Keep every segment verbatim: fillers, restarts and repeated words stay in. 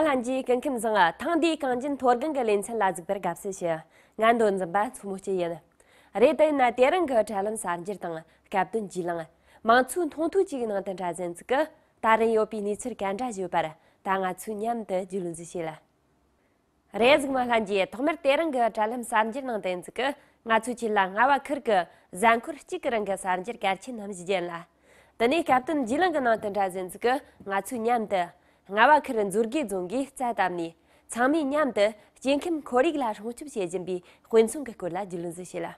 ལྷན་རྒྱས་སྐུ་ཁམས་བཟང་། ཐེངས་འདིའི་གངས་ཅན་མཐོ་སྒང་གི་ལེ་ཚན་ལ་གཟིགས་པར་དགའ་བསུ་ཞུ། ང་མདོ་འཛིན་པ་མཚོ་མོ་སྐྱིད་ཡིན། རེད། དེ་ཡིན་ན་དེ་རིང་གི་དྲ་ལམ་གསར་འགྱུར་དང་སྐབས་དོན་བརྒྱུད་ལམ། མང་ཚོགས་མཐོང་ཐོས་ཅིག་ནང་དུ་འདྲ་ཟིན་ཚིག་གི་ད་རིང་ཡོད་པའི་གནས་ཚུལ་ག་འདྲ་ཞིག་ཡོད་པར་ད་ང་ཚོས་མཉམ་དུ་རྒྱུས་ལོན་ཞིག་བྱེད་ལ། རེད། གཟིགས་མ་ལྷན་རྒྱས། ཐོག་མར་དེ་རིང་གི་དྲ་ལམ་གསར་འགྱུར་ནང་དུ་ཡིན་ཚིག་གི་ང་ཚོས་ཁྱེད་ལ་རྔ་བ་ཁུལ་གྱི་གཟའ་འཁོར་གཅིག་གི་རིང་གི་གསར་འགྱུར་གལ་ཆེན་རྣམས་ཞིག་རྒྱན་ལ། དེ་ནས་སྐབས་དོན་བརྒྱུད་ལམ་གྱི་ནང་དུ་འདྲ་ཟིན་ཚིག་གི་ང་ཚོས་མཉམ་དུ་རྔ་བ་ཁུལ་མཛོད་དགེ་རྫོང་གིས་རྩ་བཏབ་ནས་ཚང་མས་མཉམ་དུ་སྐྱེ་ཁམས་ཁོར་ཡུག་ལ་སྲུང་སྐྱོབ་བྱེད་བཞིན་པའི་དཔེ་མཚོན་གྱི་སྐོར་ལ་རྒྱུས་ལོན་ཞིག་བྱེད་ལ།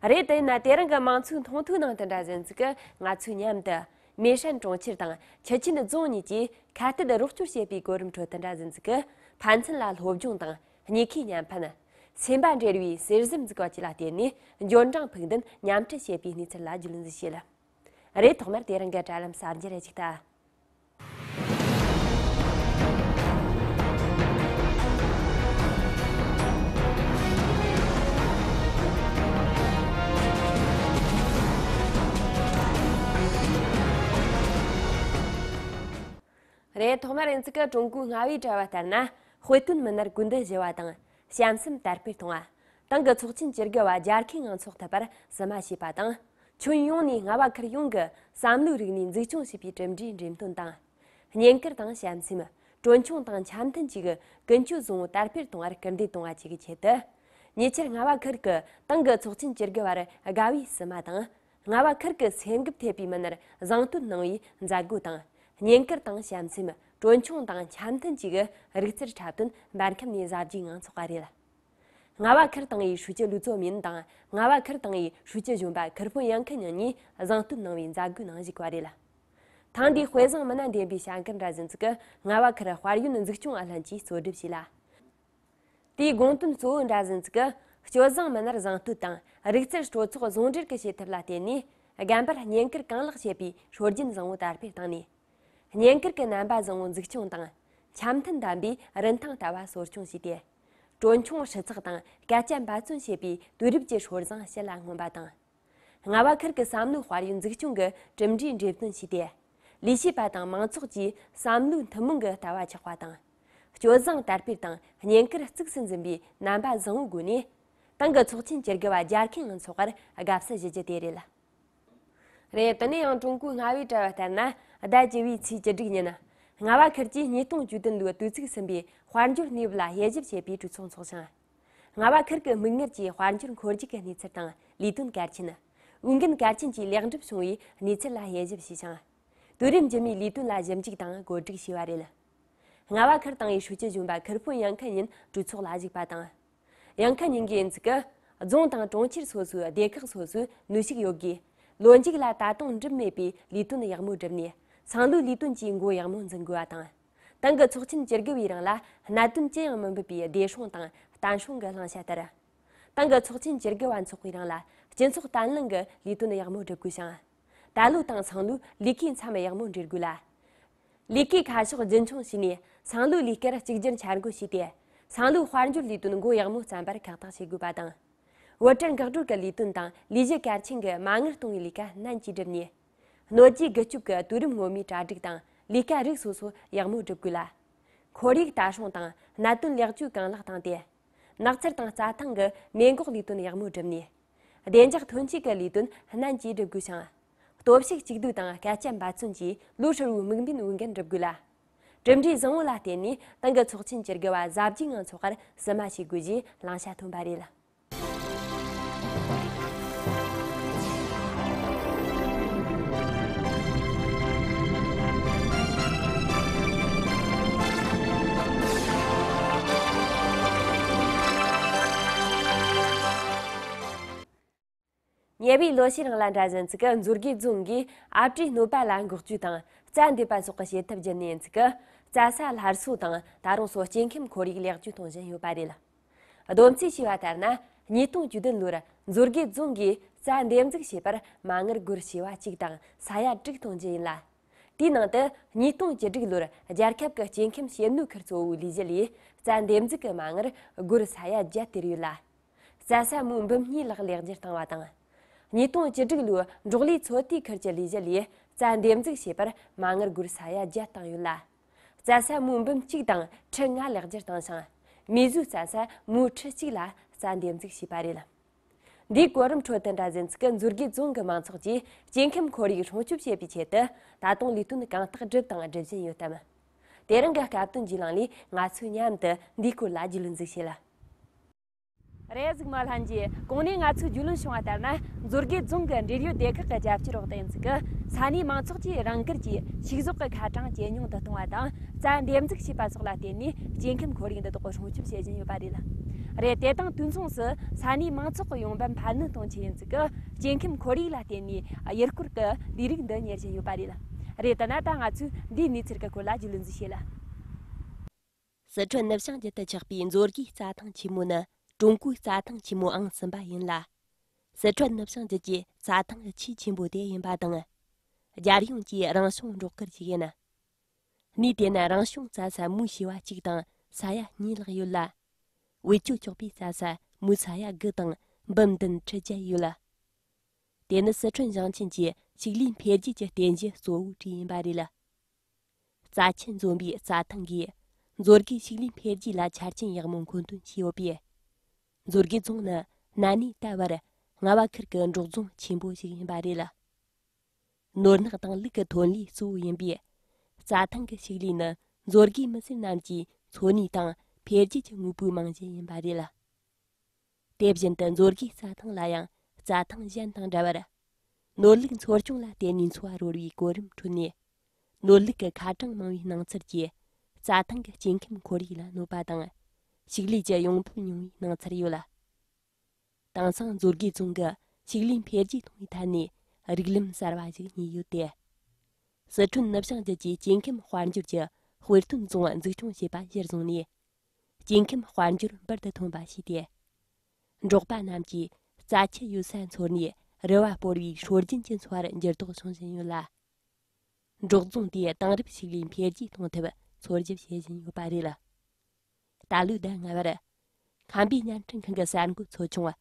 རེད། དེ་ཡིན་ན་དེ་རིང་གི་མང་ཚོགས་མཐོང་ཐོས་ནང་དུ་འདྲ་ཟིན་ཚིག་གི་ང་ཚོས་མཉམ་དུ་མེ་ཧྲན་གྲོང་ཁྱེར་དང་ཆུ་ཆེན་རྫོང་གཉིས་ཀྱིས་ཁ་གཏད་རོགས་སྐྱོར་བྱེད་པའི་གོ་རིམ་ཁྲོད་དུ་འདྲ་ཟིན་ཚིག་གི་ཕན་ཚུན་ལ་སློབ་སྦྱོང་དང་མྱུ་གུའི་བརྙན་ཕན། སེམས་པ་འབྲེལ་བའི་གསེར་གཟིམ་འཛུགས་པ་བཅས་ལ་བརྟེན་ནས་འབྱོར་འབྲིང་ཕུགས་འདུན་མཉམ་སྐྲུན་བྱེད་པའི་གནས་ཚུལ་ལ་རྒྱུས་ལོན་ཞིག་བྱེད་ལ། རེད། ཐོག་མར་དེ་རིང་གི་དྲ་ལམ་གསར་འགྱུར་རེ་ཞིག་ལྟ། རེད། ཐོག་མར་ཡིན་ཚིག་གི་ཀྲུང་གོའི་རྔ་བའི་དྲ་བ་ལྟར་ན། དཔེ་སྟོན་མི་སྣར་གུས་འདུད་ཞུ་བ་དང་། བྱམས་སེམས་དར་སྤེལ་གཏོང་བ། ཏང་གི་ཚོགས་ཆེན་བཅུ་དགུ་བ་རྒྱལ་ཁའི་ངང་འཚོགས་ཐུབ་པར་བསུ་མ་ཞུས་པ་དང་། ཁྱོན་ཡོངས་ནས་རྔ་བ་ཁུལ་ཡོངས་ཀྱི་བསམ་བློའི་རིག་གནས་འཛུགས་སྐྱོང་བྱེད་པའི་གྲུབ་འབྲས་འགྲེམས་སྟོན་དང་། བསྙེན་བཀུར་དང་བྱམས་སེམས། གྲོན་ཆུང་དང་འཆམ་མཐུན་བཅས་ཀྱི་ཀུན་སྤྱོད་བཟང་བོ་དར་སྤེལ་གཏོང་བར་སྐུལ་འདེད་གཏོང་བ་བཅས་ཀྱི་ཆེད་དུ། ཉེ་ཆར་རྔ་བ་ཁུལ་གྱི་ཏང་གི་ཚོགས་ཆེན་བཅུ་དགུ་བར་དགའ་བའི་བསུ་མ་དང་། རྔ་བ་ཁུལ་གྱི་སེམས་འགུལ་ཐེབས་པའི་མི་སྣར་བཟང་བསྟོད་གནང་བའི་མཛད་སྒོ་དང་། བསྙེན་བཀུར་དང་བྱམས་སེམས། གྲོན་ཆུང་དང་འཆམ་མཐུན་བཅས་ཀྱི་རིག་རྩལ་འཁྲབ་སྟོན་འབར་ཁམས་ནས་གཟབ་རྒྱས་ངང་འཚོགས་པ་རེད། རྔ་བ་ཁུལ་ཏང་ཨུའི་ཧྲུའུ་ཅི་ལུའུ་ཙོ་མིན་དང་རྔ་བ་ཁུལ་ཏང་ཨུའི་ཧྲུའུ་ཅི་གཞོན་པ་ཁུར་ཕུན་དབྱང་ཁུན་གཉིས་བཟང་བསྟོད་གནང་བའི་མཛད་སྒོའི་ནང་ཞུགས་པ་རེད། ཐེངས་འདིའི་དཔེ་བཟང་མི་སྣ་འདེམས་པའི་བྱ་འགུལ་འདྲ་ཟིན་ཚིག་གི་རྔ་བ་ཁུལ་དཔལ་ཡོན་འཛུགས་སྐྱོང་ཨུ་ལྷན་གྱིས་གཙོ་སྒྲུབ་བྱས་ལ། དེའི་དགོངས་དོན་གཙོ་བོ་འདྲ་ཟིན་ཚིག་གི་སྤྱོད་བཟང་མི་སྣར་བཟང་བསྟོད་དང་རིག་རྩལ་སྤྲོ་ཚོགས་ཟུང་འབྲེལ་གྱི་བྱེད་ཐབས་ལ་བརྟེན་ནས་རྒན་པར་བསྙེན་བཀུར་གང་ལེགས་བྱེད་པའི་སྲོལ་རྒྱུན་བཟང་བོ་དར་སྤེལ་བཏང་ནས། བསྙེན་བཀུར་གྱི་རྣམ་པ་བཟང་བོ་འཛུགས་སྐྱོང་དང་། འཆམ་མཐུན་ལྡན་པའི་རིན་ཐང་ལྟ་བ་གསོ་སྐྱོང་བྱས་ཏེ། གྲོན་ཆུང་ཧྲི་ཚགས་དང་སྐད་ཆ་འབད་བརྩོན་བྱེད་པའི་དུས་རབས་ཀྱི་སྲོལ་བཟང་ཕྱི་ལ་མངོན་པ་དང་། རྔ་བ་ཁུལ་གྱི་བསམ་བློའི་དཔལ་ཡོན་འཛུགས་སྐྱོང་གི་གྲུབ་འབྲས་འགྲེམས་སྟོན་བྱས་ཏེ། ལས་བྱེད་པ་དང་མང་ཚོགས་ཀྱིས་བསམ་བློའི་ཐུན་མོང་གི་ལྟ་བ་ཆགས་པ་དང་། སྤྱོད་བཟང་དར་སྤེལ་དང་བསྙེན་བཀུར་གཙིགས་སུ་འཛིན་པའི་རྣམ་པ་བཟང་བོའི་སྒོ་ནས། ཏང་གི་ཚོགས་ཆེན་བཅུ་དགུ་བ་རྒྱལ་ཁའི་ངང་འཚོགས་པར་དགའ་བསུ་ཞུ་རྒྱུ་དེ་རེད། རེད། དེ་ནས་ཡང་ཀྲུང་གོའི་རྔ་བའི་དྲ་བ་ལྟར་ན། ཟླ་བཅུ་བའི་ཚེས་བཅུ་དྲུག་ཉིན། རྔ་བ་ཁུལ་གྱིས་ཉིས་སྟོང་བཅུ་བདུན་ལོའི་དུས་ཚིགས་ཟིན་པའི་དཔལ་འབྱོར་གནས་བབ་ལ་དབྱེ་ཞིབ་བྱེད་པའི་གྲོས་ཚོགས་འཚོགས་ཤིང་། རྔ་བ་ཁུལ་གྱི་མིག་སྔར་གྱི་དཔལ་འབྱོར་འཁོར་རྒྱུག་གི་གནས་ཚུལ་དང་ལས་དོན་གལ་ཆེན། འོས་འགན་གལ་ཆེན་གྱིས་ལེགས་འགྲུབ་བྱུང་བའི་གནས་ཚུལ་ལ་དབྱེ་ཞིབ་བྱས་ཤིང་། དུས་རིམ་རྗེས་མའི་ལས་དོན་ལ་ཞིབ་འཇུག་དང་བཀོད་སྒྲིག་བྱས་པ་རེད། རྔ་བ་ཁུལ་ཏང་ཨུའི་ཧྲུའུ་ཅི་གཞོན་པ་ཁུར་ཕུན་དབྱང་ཁུན་གཉིས་གྲོས་ཚོགས་ལ་ཞུགས་པ་དང་། དབྱང་ཁུན་གཉིས་ཀྱིས་ཡིན་ཚུལ་གྱིས། རྫོང་དང་གྲོང་ཁྱེར་སོ་སོའི་སྡེ་ཁག་སོ་སོའི་ནུས་ཤུགས་ཡོད་དགུས། ལོ་མཇུག་ལ་ད་དུང་འགྲུབ་མེད་པའི་ལས་དོན་ཡག་མོ་བསྒྲུབས་ནས། ཚང་ལོའི་ལས་དོན་གྱི་འགོ་ཡག་མོ་འཛིན་དགོས་པ་དང་། ཏང་གི་ཚོགས་ཆེན་བཅུ་དགུ་བའི་རིང་ལ་གནད་དོན་ཅི་ཡང་མི་འབུད་པའི་བདེ་སྲུང་དང་བརྟན་སྲུང་གི་བླང་བྱ་ལྟར། ཏང་གི་ཚོགས་ཆེན་བཅུ་དགུ་བ་འཚོགས་པའི་རིང་ལ་སྤྱི་ཚོགས་བརྟན་ལྷིང་གི་ལས་དོན་ཡག་མོ་སྒྲུབ་དགོས་ཤིང་། ད་ལོ་དང་སང་ལོའི་ལས་ཀའི་མཚམས་ཡག་མོ་འབྲེལ་དགོས་ལ། ལས་ཀའི་ཁ་ཕྱོགས་རྒྱུན་འཁྱོངས་བྱས་ནས་སང་ལོའི་ལས་ཀར་གཅིག་གྱུར་འཆར་འགོད་བྱས་ཏེ། སང་ལོའི་དཔལ་འབྱོར་ལས་དོན་འགོ་ཡག་མོ་བརྩམ་པར་ཁག་ཐེག་བྱེད་དགོས་པ་དང་། བུ་ཁྲིད་འགག་སྒྲོལ་གྱི་ལས་དོན་དང་ལས་གཞི་གལ་ཆེན་གྱི་མ་དངུལ་གཏོང་བའི་ལས་ཀ་ནན་གྱིས་བསྒྲུབས་ནས། སྣོད་བཅུད་རྒུད་སྐྱོབ་ཀྱི་དུས་རིམ་སྔོན་མའི་གྲ་སྒྲིག་དང་ལས་ཀ་རིགས་སོ་སོ་ཡག་མོ་སྒྲུབ་དགོས་ལ། ཁོར་ཡུག་ལྟ་སྲུང་དང་གནད་དོན་ལེགས་བཅོས་གང་ལེགས་བཏང་སྟེ། ནགས་ཚལ་དང་རྩྭ་ཐང་གི་མེ་འགོག་ལས་དོན་ཡག་མོ་བསྒྲུབས་ནས། བདེ་འཇགས་ཐོན་སྐྱེད་ཀྱི་ལས་དོན་ནན་གྱིས་སྒྲུབ་དགོས་ཤིང་། སྟོབས་ཤུགས་གཅིག་སྡུད་དང་སྐད་ཆ་འབད་བརྩོན་གྱིས་ལོ་ཧྲིལ་བོའི་དམིགས་འབེན་འོས་འགན་སྒྲུབ་དགོས་ལ། གྲུབ་འབྲས་བཟང་བོ་ལ་བརྟེན་ནས་ཏང་གི་ཚོགས་ཆེན་བཅུ་དགུ་བ་གཟབ་རྒྱས་ངང་འཚོགས་པར་བསུ་མ་བྱེད་དགོས་ཞེས་བླང་བྱ་བཏོན་པ་རེད། ཉེ་བའི་ལོ་ཤས་རིང་ལ་འདྲ་བཞིན་ཚིག་གི་མཛོད་དགེ་རྫོང་གིས་ཨ་བྲའི་གནོད་པ་ལ་འགོག་བཅོས་དང་རྩྭ་འདེབས་པ་སོགས་ཀྱི་བྱེད་ཐབས་བརྒྱུད་ནས་ཚིག་གི་རྩྭ་ས་སླར་གསོ་དང་ད་རུང་སོགས་སྐྱེ་ཁམས་ཁོར་ཡུག་ལེགས་བཅོས་གཏོང་བཞིན་ཡོད་པ་རེད། བསྡོམས་རྩིས་བྱས་པ་ལྟར་ན། ཉིས་སྟོང་བཅུ་བདུན་ལོར་མཛོད་དགེ་རྫོང་གིས་རྩྭ་འདེབས་འཛུགས་བྱེད་པར་མ་དངུལ་སྒོར་བྱེ་བ་གཅིག་དང་ས་ཡ་དྲུག་གཏོང་རྒྱུ་ཡིན་ལ། དེའི་ནང་དུ་ཉིས་སྟོང་བཅུ་དྲུག་ལོར་རྒྱལ་ཁབ་ཀྱི་སྐྱེ་ཁམས་བྱེད་ནུས་ཁུལ་གཙོ་བོའི་ལས་གཞི་ལས་རྩྭ་འདེབས་འཛུགས་ཀྱི་མ་དངུལ་སྒོར་ས་ཡ་བརྒྱད་སྟེར་ཡོད་ལ། རྩྭ་ས་མུའུ་འབུམ་གཉིས་ལྷག་ལེགས་འགྱུར་བཏང་བ་དང་། ཉིས་སྟོང་བཅུ་དྲུག་ལོའི་འབྲོག་ལས་ཚོད་ལྟའི་ཁུལ་གྱི་ལས་གཞི་ལས་རྩྭ་འདེབས་འཛུགས་བྱེད་པར་མ་དངུལ་སྒོར་ས་ཡ་བརྒྱད་བཏང་ཡོད་ལ། རྩྭ་ས་མུའུ་འབུམ་གཅིག་དང་ཁྲི་ལྔ་ལེགས་སྒྱུར་བཏང་ཞིང་། མིས་བཟོས་རྩྭ་ས་མུའུ་ཁྲི་གཅིག་ལ་རྩྭ་འདེབས་འཛུགས་བྱས་པ་རེད། འདིའི་གོ་རིམ་ཁྲོད་དུ་འདྲ་ཟིན་ཚིག་གི་མཛོད་དགེ་རྫོང་གི་མང་ཚོགས་ཀྱིས་སྐྱེ་ཁམས་ཁོར་ཡུག་སྲུང་སྐྱོབ་བྱེད་པའི་ཆེད་དུ་ད་དུང་ལས་དོན་གང་དག་བསྒྲུབས་དང་སྒྲུབ་བཞིན་ཡོད་དམ། དེ་རིང་གི་སྐབས་དོན་བརྗེ་ལམ་ལས་ང་ཚོས་མཉམ་དུ་འདིའི་སྐོར་ལ་རྒྱུས་ལོན་ཟིག་བྱེད་ལ། རེད། གཟིགས་མ་ལྷན་རྒྱས། གོང་ནས་ང་ཚོས་རྒྱུས་ལོན་བྱུང་བ་ལྟར་ན། མཛོད་དགེ་རྫོང་གི་འབྲེལ་ཡོད་སྡེ་ཁག་གི་རྒྱབ་སྐྱོར་འོག་ཏུ་ཡིན་ཚུལ་གྱིས། ས་གནས་མང་ཚོགས་ཀྱིས་རང་འགུལ་གྱིས་ཕྱུགས་ཟོག་གི་ཁ་གྲངས་ཇེ་ཉུང་དུ་གཏོང་བ་དང་། རྩྭ་འདེབས་འཛུགས་བྱས་པ་སོགས་ལ་བརྟེན་ནས། སྐྱེ་ཁམས་ཁོར་ཡུག་འདི་དག་སྲུང་སྐྱོབ་བྱེད་བཞིན་ཡོད་པ་རེད། རེད། དེ་དང་དུས་མཚུངས་སུ། ས་གནས་མང་ཚོགས་ཀྱི་ཡོང་འབབ་འཕར་སྣོན་གཏོང་ཆེད་ཡིན་ཚུལ་གྱིས། སྐྱེ་ཁམས་ཁོར་ཡུག་ལ་བརྟེན་ནས། ཡུལ་སྐོར་གྱི་ལས་རིགས་འདི་གཉེར་བཞིན་ཡོད་པ་རེད། རེད། དེ་ན་ད་ང་ཚོས་འདིའི་གནས་ཚུལ་གྱི་སྐོར་ལ་རྒྱུས་ལོན་ཟིག་བྱེད་ལ། སི་ཁྲོན་ནུབ་བྱང་རྒྱུད་དུ་ཆགས་པའི་མཛོད་དགེ་རྩྭ་ཐང་ཆེན་མོ་ནི་ཀྲུང་གོའི་རྩྭ་ཐང་ཆེན་མོ་ཨང་གསུམ་པ་ཡིན་ལ། སི་ཁྲོན་ནུབ་བྱང་རྒྱུད་ཀྱི་རྩྭ་ཐང་གི་ཆེས་ཆེན་པོ་དེ་ཡིན་པ་དང་། རྒྱལ་ཡོངས་ཀྱི་རང་བྱུང་འབྲོག་ཁུལ་ཞིག་ཡིན། གནས་དེ་ན་རང་བྱུང་རྩྭ་ས་མུའུ་བྱེ་བ་གཅིག་དང་ས་ཡ་གཉིས་ལྷག་ཡོད་ལ། བེད་སྤྱོད་ཆོག་པའི་རྩྭ་ས་མུའུ་ས་ཡ་དགུ་དང་འབུམ་བདུན་ཁྲི་བརྒྱད་ཡོད་ལ། དེ་ནི་སི་ཁྲོན་ཞིང་ཆེན་གྱི་ཕྱུགས་ལས་འཕེལ་རྒྱས་ཀྱི་རྟེན་གཞི་གཙོ་བོའི་གྲས་ཡིན་པ་རེད་ལ། རྩ་ཆེན་འཛོམས་པའི་རྩྭ་ཐང་གིས་མཛོད་དགེའི་ཕྱུགས་ལས་འཕེལ་རྒྱས་ལ་ཆ་རྐྱེན་ཡག་མོ་མཁོ་འདོན་བྱས་ཡོད་པས། མཛོད་དགེ་རྫོང་ནི་གནའ་ནས་ད་བར་རྔ་བ་ཁུལ་གྱི་འབྲོག་རྫོང་ཆེན་པོ་ཞིག་ཡིན་པ་རེད་ལ། ནོར་གནག་དང་ལུག་གི་ཐོན་ལས་གཙོ་བོ་ཡིན་པས། རྩྭ་ཐང་གི་ཕྱུགས་ལས་ནི་མཛོད་དགེའི་མི་སེར་རྣམས་ཀྱི་འཚོ་གནས་དང་འཕེལ་རྒྱས་ཀྱི་དངོས་པོའི་རྨང་གཞི་ཡིན་པ་རེད་ལ། དེ་བཞིན་དུ་མཛོད་དགེའི་རྩྭ་ཐང་ལ་ཡང་རྩྭ་ཐང་གཞན་དང་འདྲ་བར། ནོར་ལུག་འཚོ་སྐྱོང་ལ་བརྟེན་ནས་འཚོ་བ་རོལ་བའི་གོ་རིམ་ཁྲོད་ནས། ནོར་ལུག་གི་ཁ་གྲངས་མང་བའི་སྣང་ཚུལ་གྱིས། རྩྭ་ཐང་གི་སྐྱེ་ཁམས་ཁོར་ཡུག་ལ་གནོད་པ་དང་། ཕྱུགས་ལས་ཀྱི་ཡོང་འབབ་ཉུང་བའི་སྣང་ཚུལ་ཡོད་ལ། དེང་སང་མཛོད་དགེ་རྫོང་གི་ཕྱུགས་ལས་འཕེལ་རྒྱས་གཏོང་བའི་ཐད་ནས་རིགས་ལམ་གསར་བ་ཞིག་རྙེད་ཡོད་དེ། སི་ཁྲོན་ནུབ་བྱང་རྒྱུད་ཀྱི་སྐྱེ་ཁམས་དཔལ་འབྱོར་གྱི་དཔེ་སྟོན་རྫོང་འཛུགས་སྐྱོང་བྱེད་པ་གཞིར་བཟུང་ནས། སྐྱེ་ཁམས་དཔལ་འབྱོར་འབུར་དུ་ཐོན་པ་བྱས་ཏེ། འབྲོག་པ་རྣམས་ཀྱིས་རྩྭ་ཆུ་ཡོད་ས་འཚོལ་ནས་རུ་བ་སྤོར་བའི་སྲོལ་རྒྱུན་གྱི་འཚོ་བར་འགྱུར་ལྡོག་བྱུང་བཞིན་ཡོད་ལ། འབྲོག་རྫོང་དེས་དེང་རབས་ཕྱུགས་ལས་འཕེལ་རྒྱས་གཏོང་ཐབས་འཚོལ་ཞིབ་བྱེད་བཞིན་ཡོད་པ་རེད་ལ། ད་ལོའི་ཟླ་ལྔ་བར། ཁམས་པའི་བརྙན་འཕྲིན་ཁང་གི་གསར་འགོད་ཚོ་ཆུང་བ།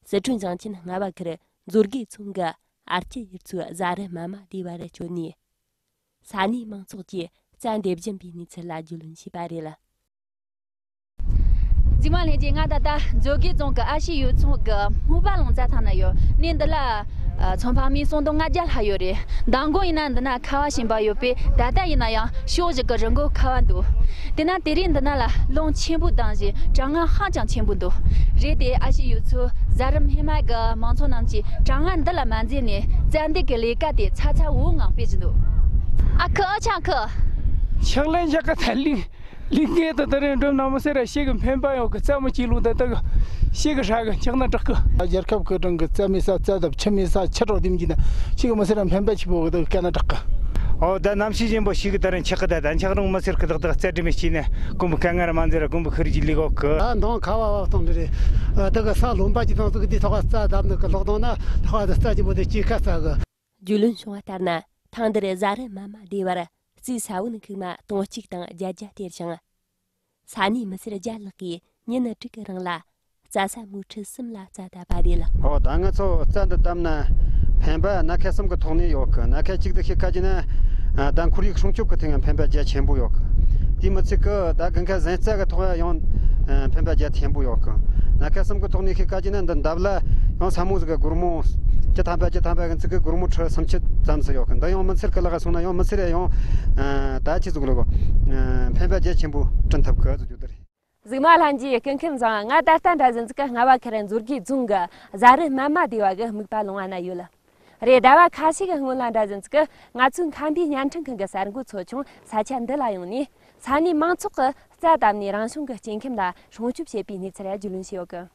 སི་ཁྲོན་ཞིང་ཆེན་རྔ་བ་ཁུལ་མཛོད་དགེ་རྫོང་གི་ཨར་སྐྱེ་ཡུལ་ཚོའི་བཟའ་རི་མ་མ་སྡེ་བར་བསྐྱོད་ནས། ས་གནས་མང་ཚོགས་ཀྱིས་རྩྭ་འདེབས་བཞིན་པའི་གནས་ཚུལ་ལ་རྒྱུས་ལོན་བྱས་པ་རེད། རྫི་མ་ལྷན་རྒྱས། ང་ད་ལྟ་མཛོད་དགེ་རྫོང་གི་ཨ་ཤི་ཡུལ་ཚོ་གི་སྨུག་པ་ལུང་རྩྭ་ཐང་ན་ཡོད། གནས་འདི་ལ་ཨ་ཚོང་འཕར་མི་སུམ་སྟོང་ལྔ་བརྒྱ་ལྷག་ཡོད་རེད། མདང་དགོང་ཡིན་ན་འདི་ན་ཁ་བ་ཞིམ་པ་ཡོད་པས། ད་ལྟ་ཡིན་ན་ཡང་ཕྱོགས་བཞི་གི་རི་མགོ་ཁ་བ་འདུག་དེ་ན་དེ་རིང་འདི་ན་ལ་རླུང་ཆེན་པོ་ལྡང་བཞིན་གྲང་ངར་ཧ་ཅང་ཆེན་པོ་འདུག་རེད་དེ། ཨ་ཤི་ཡུལ་ཚོའི་བཟའ་རིམ་སྨད་མ་གི་མང་ཚོགས་རྣམས་ཀྱིས་གྲང་ངར་འདི་ལ་མ་འཛེམས་ནས་རྩྭ་འདེབས་ཀྱི་ལས་ཀ་དེ་ཚ་ཚ་འུར་འུར་ངང་སྤེལ་བཞིན་འདུག་ཨ་ཁུ། ཨ་ཆང་ཁུ། ཕྱག་ལེན་བཞག་གི་ཐལ་ལིང་། ལིང་ངེ་དུ་དེ་རིང་འགྲོ་ན་མི་སེར་ར་ཤེ་གི་འཕེན་པ་ཡོད་གི། རྩྭ་མོ་ཅི་ལུང་དུ་དུ་གི་ཤེ་གི་ཧྲ་གི་འཁྱག་ན་དྲག་གི། རྒྱལ་ཁབ་ཀྱི་གྲངས་ཀྱི་རྩྭ་མེད་ས་རྩྭ་དང་ཆུ་མེད་ས་ཆུ་གྲོག་དེ་མི་གྱི་ན་ཤེ་གི་མི་སེར་ར་འཕེན་པ་ཆི་པོ་གི་དུ་སྐད་ན་དྲག་གི། ཨོ་ད་གནམ་གཤིས་ཆེན་པོ་ཤེ་གི་དེ་རིང་འཁྱག་གི། ད་ད་འཁྱག་རུང་མི་སེར་གི་དག་དག་རྩྭ་དྲི་མི་སྐྱིད་ནས་ཀུམ་བུ་དཀའ་ངལ་མ་འཛེར་ར་ཀུམ་བུ་ཁུར་གྱི་ལི་གོ་གི། ད་འདང་ཁ་བ་བ་གཏོང་འདི་རེད། དུ་གི་ས་ལོན་པ་ཅི་དང་དུ་གི་དེ་ཐོག་རྩྭ་བསྡམས་ནི་གི་ལོག་དང་ན་ཐོག་རྩྭ་ཆེན་པོ་དེ་སྐྱེ་ཁ་ས་གི། རྒྱུས་ལོན་བྱུང་བ་ལྟར་ན། ཐེངས་འདིར་བཟའ་རི་མ་མ་སྡེ་བར་རྩིས་ས་བོན་ཁུག་མ་སྟོང་གཅིག་དང་བརྒྱད་བརྒྱ་སྟེར་ཞིང་། ས་གནས་མི་སེར་བརྒྱ་ལྷག་གིས་ཉིན་དྲུག་གི་རིང་ལ་རྩྭ་ས་མུའུ་ཁྲི་གསུམ་ལ་རྩྭ་བཏབ་པ་རེད། ཨོ་ད་ང་ཚོ་རྩྭ་འདི་བཏབ་ན་འཕེན་པ་སྣ་ཁ་གསུམ་གི་ཐོག་ནས་ཡོད་གི། སྣ་ཁ་གཅིག་ཏུ་ཤི་ཁ་ཅི་ན་ད་ཁོར་ཡུག་སྲུང་སྐྱོབ་གི་ཐད་ནས་འཕེན་པ་རྒྱ་ཆེན་པོ་ཡོད་གི། དེ་མི་ཚད་གི་ད་དགུན་ཁ་གཟན་རྩྭ་གི་ཐོག་ཡང་འཕེན་པ་རྒྱ་ཆེན་པོ་ཡོད་གི། སྣ་ཁ་གསུམ་གི་ཐོག་ནས་ཤི་ཁ་ཅི་ན་འདི་འདབས་ལ་ཡང་ས་མོ་ཟིག་གི་སྒོར་མོ་བཅུ་ཐམ་པ་བཅུ་ཐམ་པ་གི་ཚིག་གི་སྒོར་མོ་ཁྲི་སུམ་ཅུ་ཙམ་ཟིག་ཡོད་གི། འདི་ཡང་མི་སེར་གི་ལག་ག་སོང་ན་ཡང་མི་སེར་ཡང་ད་ཆི་ཟིག་ལོ་གོ་འཕེན་པ་རྒྱ་ཆེན་པོ་བསྐྲུན་ཐུབ་གི་ཟེར་རྒྱུ་དེ་རེད། གཟིགས་མ་ལྷན་རྒྱས། སྐུ་ཁམས་བཟང་། ང་ད་ལྟ་འདྲ་ཟིན་ཚིག་རྔ་བ་ཁུལ་མཛོད་དགེ་རྫོང་གི་བཟའ་རི་མ་མ་སྡེ་བ་གི་སྨུག་པ་ལུང་བ་ན་ཡོད། རེད། ཟླ་བ་ཁ་ཤས་ཀྱི་སྔོན་ལ་འདྲ་ཟིན་ཚིག་ང་ཚོའི་ཁམས་པའི་བརྙན་འཕྲིན་ཁང་གི་གསར་འགོད་ཚོ་ཆུང་ས་ཆ་འདི་ལ་ཡོང་ནས། ས་གནས་མང་ཚོགས་ཀྱིས་རྩྭ་བཏབ་ནས་རང་བྱུང་གི་སྐྱེ་ཁམས་ལ་སྲུང་སྐྱོབ་བྱེད་པའི་གནས་ཚུལ་ལ་རྒྱུས་ལོན་བྱས་ཡོད་གི།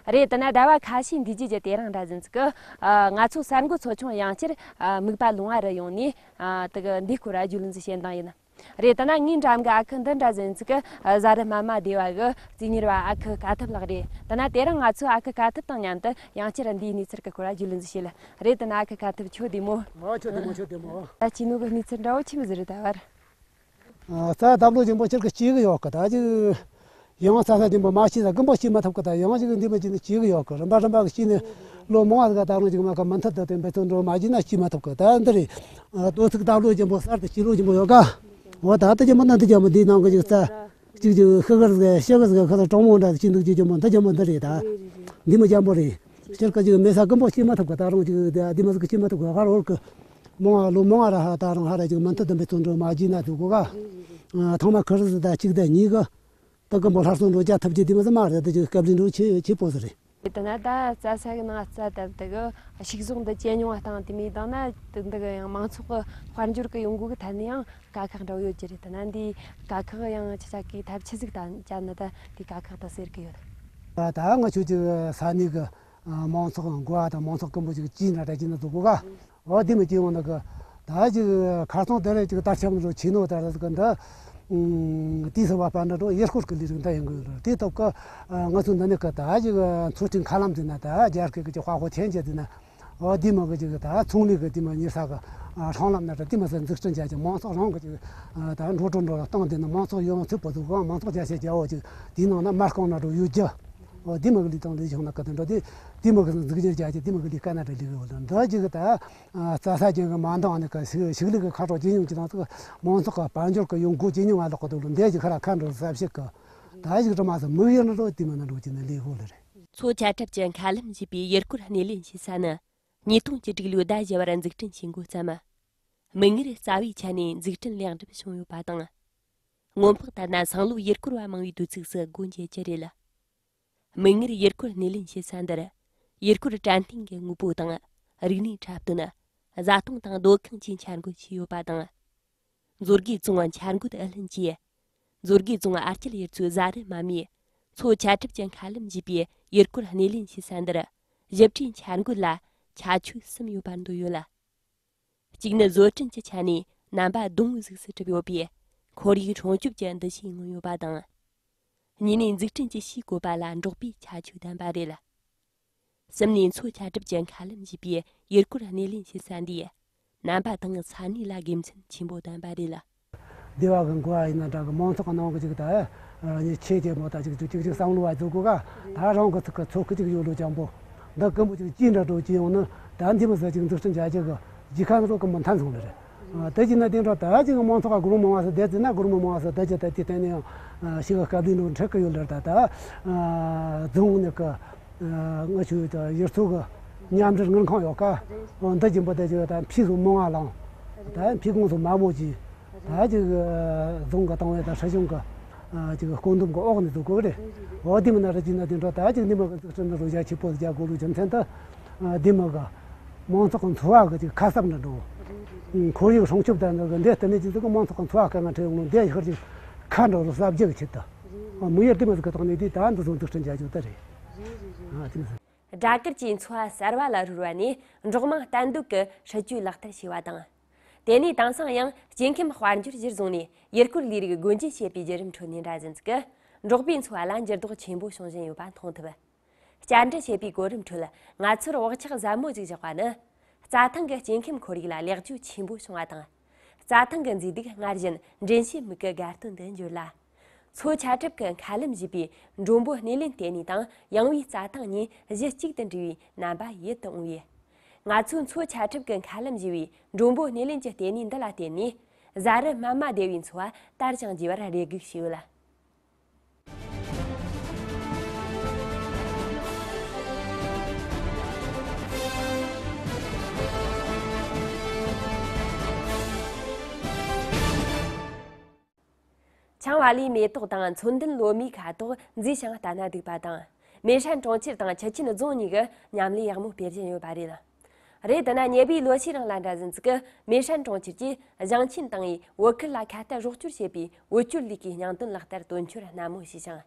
རེད། དེ་ན་ཟླ་བ་ཁ་ཤས་འདས་རྗེས་ཀྱི་དེ་རིང་འདྲ་ཟིན་ཚིག་ང་ཚོའི་གསར་འགོད་ཚོ་ཆུང་ཡང་བསྐྱར་སྨུག་པ་ལུང་བ་རུ་ཡོང་ནས། དེ་གི་འདིའི་སྐོར་ར་རྒྱུས་ལོན་ཟིག་བྱེད་འདང་ཡིན། རེད། དེ་ན་ངའི་འགྲམ་གི་ཨ་ཁུ་འདི་འདྲ་ཟིན་ཚིག་གི་བཟའ་རི་མ་མ་སྡེ་བ་གི་རྩིས་གཉེར་བ་ཨ་ཁུ་ཀ་ཐུབ་ལགས་རེད། དེ་ན་དེ་རིང་ང་ཚོས་ཨ་ཁུ་ཀ་ཐུབ་དང་མཉམ་དུ་ཡང་བསྐྱར་འདིའི་གནས་ཚུལ་གི་སྐོར་ལ་རྒྱུས་ལོན་ཟིག་བྱེད་ལ། རེད། དེ་ན་ཨ་ཁུ་ཀ་ཐུབ་ཁྱོད་བདེ་མོ། ཨ་ཁྱོད་བདེ་མོ། ཁྱོད་བདེ་མོ། ད་ཅི་ནུ་གི་གནས་ཚུལ་འདྲ་བོ་ཆི་མོ་ཟིག་རེད་ད་བར། རྩྭ་དང་པོ་ཆེན་པོ་ཁྱེད་ཀྱི་སྐྱེ་གི་ཡོད་གི། ད་ཅིག་ཡང་རྩྭ་ས་ཆེན་པོ་མ་སྐྱེས་ས་རྐུན་པོ་སྐྱེ་མ་ཐུབ་གི། ད་ཡང་ཅིག་འདི་མ་ཅིག་ནི་སྐྱེ་གི་ཡོད་གི། རིམ་པ་རིམ་པ་གི་སྐྱེས་ནས་ལོ་མང་བ་ཟིག་ད་རུང་ཅིག་མ་ག་མུ་མཐུད་དུ་དེ་འབད་བརྩོན་འགྲོ་མ་བྱས་ན་སྐྱེ་མ་ཐུབ་གི། ད་འདི་རེད། ཨ་དོ་ཚིགས་དང་པོ་ཆེན་པོ་གསར་དུ་སྐྱེས་ལོ་ཆེན་པོ་ཡོད་ག། འོ་ད་ལྟ་ཅན་པོ་ན་འདི་ཅན་པོ་འདི་ནང་གི་ཅིག་རྩྭ་ཅིག་ཅིག་ཤི་གར་ཟེ་ཤི་གར་ཟེ་ཁ་ལ་གྲོག་མོ་འདྲ་ཅིག་འདུག་ཅིག་ཅན་པོ་འདི་ཅན་པོ་འདི་རེད་ད། འདི་མོ་ཅན་པོ་རེད། སྤྱིར་ཀ་ཅིག་མེ་ས་ཀུན་པོ་སྐྱེ་མ་ཐུབ་ག་ད་རུང་ཅིག་འདི་མོ་ཟིག་སྐྱེ་མ་ཐུབ་ག་ཧར་འོར་གི་མོ་ང་ལོ་མོ་ང་ར་ཧ་ད་རུང་ཧ་ར་ཅིག་མུ་མཐུད་དུ་འབད་བརྩོན་འགྲོ་མ་བགྱིས་ན་འདུག་གོ་ག་ཐང་མ་ཁུ་རུ་ཟིག་ད་གཅིག་ད་གཉིས་གི་ད་ཀུན་པོ་སླར་གསོ་འགྲོ་རྒྱ་ཐུབ་ཀྱི་འདི་མོ་ཟིག་མ་རེད། ད་ཅིག་སྐབས་ལས་འགྲོ་ཆེ་ཆེ་པོ་ཟིག་རེད། དེ་ན་ད་རྩྭ་ས་གི་ནང་རྩྭ་བཏབ་དུ་གི་ཕྱུགས་ཟོག་འདི་སྐྱེ་མྱོང་བ་དང་དེ་མིན་དང་ན་དེ་འདི་གི་ཡང་མང་ཚོགས་ཀྱི་དཔལ་འབྱོར་གྱི་ཡོང་སྒོ་གི་ཐད་ནས་ཡང་དཀའ་ཁག་འདྲ་བོ་ཡོད་ཀྱི་རེད། དེ་ན་འདིའི་དཀའ་ཁག་ཡང་ཆ་ཆ་གི་ཐབས་ཆི་ཟིག་དང་བཅད་ན་ད་འདིའི་དཀའ་ཁག་དེ་སེལ་གི་ཡོད། ད་ང་ཆོས་ཀྱི་ས་གནས་ཀྱི་མང་ཚོགས་འགོ་བ་དང་མང་ཚོགས་ཀུན་པོ་ཅིག་ཅིག་ན་ད་ཅིག་ན་འདུག་གོ་ག་འོ་དེ་མི་སྐྱེ་ཡོང་ན་གི་ད་ཅིག་ཁ་སང་དེ་རེད་ཅིག་ད་ཆབ་འགྲོ་ཆེ་ནོ་ད་རེད་གི་འདི་དུས་སུ་བ་པ་འདྲ་འགྲོ་ཡུལ་སྐོར་གི་ལས་རིགས་འདི་ཡོང་གི་ཡོད་རེད། དེ་སྟབས་ཀི་ང་ཚོ་འདི་ནས་གི་ད་ཅིག་མཚོ་སྤྲིན་མཁའ་ལམ་དེ་ན་ད་རྒྱ་སྐད་གི་ཅིག་དཔའ་བོ་ཐན་ཅེས་དེ་ན་འོ་དེ་མི་གི་ཅིག་ད་ཚོང་ལས་གི་དེ་མི་ཉེ་ས་གི་སྲང་ལམ་ན་ད་དེ་མི་ས་འཛུགས་སྐྲུན་བྱ་ཅིག་མང་ཚོགས་རང་གི་ཅིག་ད་འགྲོ་གྲོན་འགྲོ་ལ་བཏང་དེ་ན་མང་ཚོགས་ཡོང་ཚུལ་པོ་འདུག་ག་མང་ཚོགས་རྒྱ་ཆེ་རྒྱ་བོ་ཅིག་དེའི་ནང་ན་མ་རྐང་ན་འགྲོ་ཡོད་རྒྱུ། འོ་དེ་མི་གི་ལས་དང་ལས་བྱུང་ན་གི་དེ་འགྲོ་དེ་དེ་མི་གི་འཛུགས་སྐྲུན་བྱ་ཅིག་དེ་མི་གི་ལས་ཀ་ན་འགྲོ་ལས་གི་འོ་ལ་འདི་ཅིག་ད། རྩྭ་ས་ཅན་གྱི་མ་འདང་ནི་ཀ་ཕྱུགས་ཕྱུགས་ལུག་གི་ཁ་གྲོགས་ཇེ་ཉུང་ཇེ་ཐང་ཚུགས་མང་ཚོགས་ཀྱི་དཔལ་འབྱོར་གྱི་ཡོང་སྒོ་ཇེ་ཉུང་ང་ལོག་གི་འདུག་ལ་འདས་ཀྱི་ཁ་ར་ཁ་འགྲོ་ཟབ་ཞིག་གི་ད་ཞིག་རི་མ་ཟ་མིག་ཡར་ན་རོ་དེ་མ་ན་འགྲོ་ཅི་ན་ལས་ཧོ་ལ་རེད། མཚོ་ཆ་ཁྲབ་ཀྱི་མཁའ་ལམ་ཞེས་པའི་ཡུལ་སྐོར་སྣེ་ལེན་བྱེད་ས་ནི་ཉིས་སྟོང་བཅུ་དྲུག་ལོའི་ཟླ་བཞི་བར་འཛུགས་སྐྲུན་བྱེད་འགོ་བརྩམས། མིག་སྔར་རྩ་བའི་ཆ་ནས་འཛུགས་སྐྲུན་ལེགས་འགྲུབ་བྱུང་ཡོད་པ་དང་། སྔོན་དཔག་ལྟར་ན་སང་ལོ་ཡུལ་སྐོར་བ་མང་བའི་དུས་ཚིགས་སུ་སྒོ་འབྱེད་རྒྱུ་རེད། མིག་སྔར་ཡུལ་སྐོར་སྣེ་ལེན་བྱེད་ས་འདིར་ཡུལ་སྐོར་དྲན་རྟེན་གྱི་དངོས་པོ་དང་རིག་གནས་འཁྲབ་སྟོན། བཟའ་བཏུང་དང་སྡོད་ཁང་བཅས་འཆར་འགོད་བྱས་ཡོད་པ་དང་། མཛོད་དགེ་རྫོང་འཆར་འགོད་ཨུ་ལྷན་གྱིས་མཛོད་དགེ་རྫོང་ཨར་སྐྱེད་ཡུལ་ཚོའི་བཟའ་རི་མ་མིའི་མཚོ་ཆ་ཁྲབ་ཀྱི་མཁའ་ལམ་ཞེས་པའི་ཡུལ་སྐོར་སྣེ་ལེན་བྱེད་ས་འདིར་ཞིབ་ཕྲའི་འཆར་འགོད་ལ་ཁྱད་ཆོས་གསུམ་ཡོད་པར་འདོད་ཡོད་ལ། གཅིག་ནི་བཟོ་སྐྲུན་གྱི་ཆ་ནས་རྣམ་པ་སྡོང་བོའི་གཟུགས་སུ་གྲུབ་ཡོད་པས་ཁོར་ཡུག་སྲུང་སྐྱོབ་ཀྱི་འདུ་ཤེས་མངོན་ཡོད་པ་དང་། གཉིས་ནས་འཛུགས་སྐྲུན་གྱི་ཕྱིའི་བཀོད་པ་ལ་འབྲོག་པའི་ཁྱད་ཆོས་ལྡན་པ་རེད། གསུམ་ནས་མཚོ་ཆ་གྲུབ་ཀྱི་མཁའ་ལམ་ཞེས་པའི་ཡུལ་སྐོར་སྣེ་ལེན་བྱེད་ས་འདིས་རྣམ་པ་དང་ས་གནས་ལ་དགེ་མཚན་ཆེན་པོ་ལྡན་པ་རེད། སྡེ་བ་གི་འགོ་བ་ཡིན་ན་འདྲ་གི་མང་ཚོགས་ཀྱི་ནང་གི་ཅིག་ད་ཉེ་ཆེ་ཆེ་མོ་ད་ཅིག་ཅིག་ཅིག་ཅིག་བསམ་བློ་བ་འཛུགས་གོ་ག་ད་རང་གི་ཚིག་གི་ཚོགས་ཁུ་ཅིག་ཡོད་ལོ་ཅང་པོ་འདི་ཀུན་པོ་ཅིག་ཅི་འདྲ་འགྲོ་ཅི་ཡོང་ནི་ད་འདི་མི་ཟ་ཅིག་འཛུགས་སྐྲུན་བྱ་རྒྱུ་གི་རྒྱལ་ཁ་ནི་རོ་ཀུན་པོ་མཐའ་མཚུངས་ལ་རེད། དེ་ཅི་ན་དེ་འདྲ་ད་ཅིག་མང་ཚོགས་ཀ་སྒོར་མོ་མང་བ་ཟེར་དེ་ཟེར་ན་སྒོར་མོ་མང་བ་ཟེར་དེ་ཅི་ད་དེ་བརྟེན་ནས་ཡང་ཞིག་གི་སྐབས་ལས་འགྲོ་འཕྲད་གི་ཡོད་ལ་ད་ད་རྫོང་ནི་གི་ང་ཆུ་ད་ཡུལ་ཚོ་གི་མཉམ་འབྲེལ་དངུལ་ཁང་ཡོད་ཀ་འདི་ཅི་འབོ་དེ་ཅི་ད་ཕི་སུ་མོ་ང་ལང་ད་ཕི་གུང་སུ་མ་མོ་ཅི་ད་ཅིག་རྫོང་གི་ཏང་ཨེ་དང་སྲིད་གཞུང་གི་ཅིག་བཀོད་འདོམས་གི་འོག་ནས་འཛུགས་དགོས་རེད། འོ་དེ་མིན་ན་རེ་ཅི་ན་དེ་འདྲ་ད་ཅིག་ནི་མ་གི་འཛུགས་སྐྲུན་རུ་རྒྱ་ཆེ་པོ་རྒྱ་དགོས་ལུགས་རྒྱུ་མཚན་དུ་དེ་མ་གི་མང་ཚོགས་ཀྱི་འཚོ་བ་གི་ཅིག་ཁ་གསབ་འདྲ་འགྲོ། ཁོར་ཡུག་སྲུང་སྐྱོབ་དང་འདི་གི་འདི་ལྟ་ནས་ཅི་ཟིག་གི་མང་ཚོགས་ཀྱི་འཚོ་བ་དཀའ་ངལ་འཕྲད་ཡོང་ནོ་འདི་ཡི་ཤར་ཅིག་ཁ་འགྲོ་རུ་གསབ་རྒྱུ་གི་ཆེད་དུ་དམིགས་ཡུལ་དེ་མ་ཟིག་གི་ཐོག་ནས་དེ་ད་འདི་ཚོ་འཛུགས་སྐྲུན་བྱ་རྒྱུ་དེ་རེད། ཨ་དེ་མ་ཟིག་སྦྲ་གུར་གྱི་འཚོ་བ་གསར་བ་ལ་རོལ་བ་ནས་འབྲོག་དམངས་གཏན་སྡོད་ཀྱི་སྲིད་ཇུས་ལག་བསྟར་བྱས་པ་དང་། དེ་ནས་དེང་སང་ཡང་སྐྱེ་ཁམས་དཔལ་འབྱོར་གཞིར་བཟུང་ནས་ཡུལ་སྐོར་ལས་རིགས་སྒོ་འབྱེད་བྱེད་པའི་བརྒྱུད་རིམ་ཁྲོད་ནས་འདྲ་ཟིན་ཅིག་འབྲོག་པའི་འཚོ་བ་ལ་འགྱུར་ལྡོག་ཆེན་པོ་བྱུང་བཞིན་ཡོད་པ་མཐོང་ཐུབ། བཅར་འདྲི་བྱེད་པའི་གོ་རིམ་ཁྲོད་ང་ཚོར་བག་ཆགས་ཟབ་མོ་ཞིག་བཞག་པ་ནི། རྩྭ་ཐང་གི་སྐྱེ་ཁམས་ཁོར་ཡུག་ལ་ལེགས་བཅོས་ཆེན་པོ་བྱུང་བ་དང་། རྩྭ་ཐང་གི་མཛེས་སྡུག་སྔར་བཞིན་འདྲེན་བྱེད་མུ་གེ་དགའ་སྟོན་དུ་འགྱུར་ལ། མཚོ་ཆ་ཁྲབ་ཀྱི་མཁའ་ལམ་ཞེས་པའི་མགྲོན་པོ་སྣེ་ལེན་ལྟེ་གནས་དང་ཡངས་པའི་རྩྭ་ཐང་གཉིས་གཞི་གཅིག་ཏུ་འདྲེས་པའི་རྣམ་པ་ཡིད་དུ་འོང་བས། ང་ཚོས་མཚོ་ཆ་ཁྲབ་ཀྱི་མཁའ་ལམ་ཞེས་པའི་མགྲོན་པོ་སྣེ་ལེན་གྱི་ལྟེ་གནས་འདི་ལ་བརྟེན་ནས། བཟའ་རི་སྨན་མ་སྡེ་བའི་འཚོ་བ་དར་ཞིང་རྒྱས་པར་རེ་སྒུག་བྱས་ཡོད། ཆང་བ་ལའི་མེ་ཏོག་དང་མཚོན་ལྡན་ལོ་མའི་ཁ་དོག་མཛེས་ཤིང་ལྟ་ན་སྡུག་པ་དང་། མེ་ཧྲན་གྲོང་ཁྱེར་དང་ཆུ་ཆེན་རྫོང་གཉིས་ཀྱི་མཉམ་ལས་ཡག་མོ་སྤེལ་བཞིན་ཡོད་པ་རེད། རེད། དེ་ན་ཉེ་བའི་ལོ་ཤས་རིང་ལ་འདྲ་ཟིན་ཅིག་གི་མེ་ཧྲན་གྲོང་ཁྱེར་གྱིས་ཞིང་ཆེན་དང་ཡི་བོད་ཁུལ་ལ་ཁ་གཏད་རོགས་སྐྱོར་བྱེད་པའི་བོད་སྐྱོར་ལས་ཀའི་སྙིང་དོན་ལག་བསྟར་དོན་འཁྱོལ་སྣ་མོ་བྱས་ཤིང་།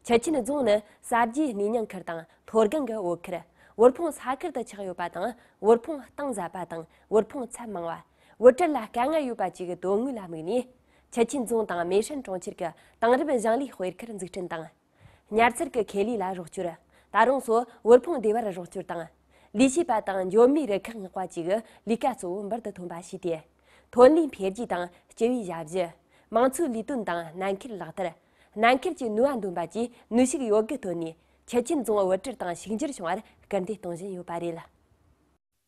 ཆུ་ཆེན་རྫོང་ནི་གསར་བརྗེའི་གནས་མྱང་ཁུལ་དང་མཐོ་སྒང་གི་བོད་ཁུལ། དབུལ་ཕོངས་ས་ཁུལ་དུ་ཆགས་ཡོད་པ་དང་། དབུལ་ཕོངས་གཏིང་ཟབ་པ་དང་དབུལ་ཕོངས་ཚད་མང་བ། བུ་ཕྲུག་ལ་དཀའ་ངལ་ཡོད་པ་བཅས་ཀྱི་དོན་དངོས་ལ་དམིགས་ནས། ཆུ་ཆེན་རྫོང་དང་མེ་ཧྲན་གྲོང་ཁྱེར་གྱི་དེང་རབས་ཞིང་ལས་སྤེལ་ཁུལ་འཛུགས་སྐྲུན་དང་། ཉར་ཚགས་ཀྱི་ཁེ་ལས་ལ་རོགས་སྐྱོར། ད་རུང་སོགས་དབུལ་ཕོངས་བདེ་བར་རོགས་སྐྱོར་དང་། ལས་བྱེད་པ་དང་འཇོན་མིའི་རུ་ཁག་བསྔགས་པ་བཅས་ཀྱི་ལས་ཀ་གཙོ་བོ་འབུར་དུ་ཐོན་པ་བྱས་ཏེ། ཐོན་ལས་འཕེལ་རྒྱས་དང་སྤྱི་པའི་ཞབས་ཞུ། མང་ཚོགས་ལས་དོན་དང་ནན་ཁུལ་ལག་བསྟར། ནན་ཁུལ་གྱི་ནུས་པ་འདོན་པ་བཅས་ནུས་ཤུགས་ཡོད་དགུ་བཏོན་ནས་ཆུ་ཆེན་རྫོང་དབུལ་སྒྲོལ་དང་ཕྱུག་འགྱུར་བྱུང་བར་སྐུལ་འདེད་གཏོང་བཞིན་ཡོད་པ་རེད།